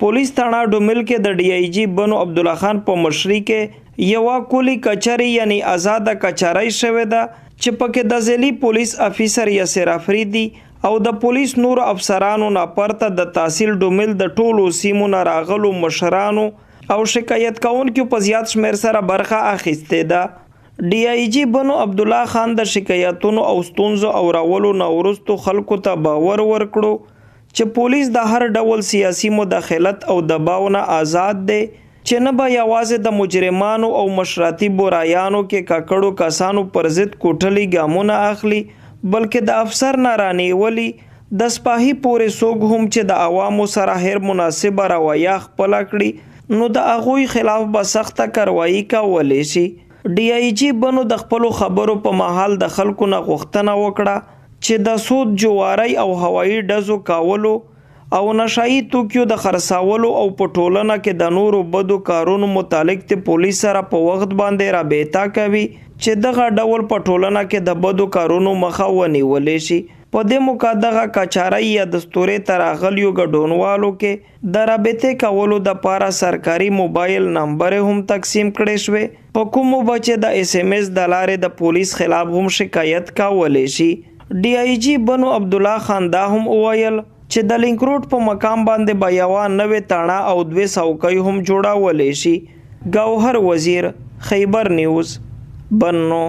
پولیس تاڼه ډومل کې د ډي آی جي بنو عبدالله خان په مشري کې یوه کلي کچري یعنی ازاده کچرۍ شوې ده چې پکې د ضلعي پولیس افیسر یاسر افریدي او د پولیس نورو افسرانو نه پرته د تحصیل ډومل د ټولو سیمو نه راغلو مشرانو او شکایت کوونکیو په زیات شمېر سره برخه اخیستې ده. ډي آی جي بنو عبدالله خان د شکایتونو او ستونزو اورولو نه وروسته خلکو ته باور ورکړو چې پولیس د هر ډول سیاسي مداخلت او دباو نه ازاد دی چې نه به یوازې د مجرمانو او مشراتي بورایانو کې ککړو کسانو پر ضد کوټلي ګامونه اخلي، بلکې د افسر نه رانیولي د سپاهي پورې څوک هم چې د عوامو سره هر مناسبه رویه خپله کړي، نو د هغوی خلاف به سخته کاروايي کولی شي. ډي آی جي بنو د خپلو خبرو په مهال د خلکو نه غوښتنه وکړه چې د سود، جوارۍ او هوایي ډزو کولو او نشایي توکیو د خرڅولو او په ټولنه کې د نورو بدو کارونو متعلق ته پولیس سره په وخت باندې رابطه کوي چې دغه ډول په ټولنه کې د بدو کارونو مخه ونیول شي. په دې موقع دغه کچارۍ یا دستورې ته راغلیو ګډونوالو کې د رابطې کولو د پاره سرکاري موبایل نمبر هم تقسیم کړې شوې، په کومو به چې د اس ام اس د لارې د پولیس خلاف هم شکایت کولی شي. ډي آی جي بنو عبدالله خان دا هم وویل چې د لینک روډ په مقام باندې به یوه نوې تاڼه او دوې څوکۍ هم جوړولی شي. ګوهر وزیر، خیبر نیوز، بنو.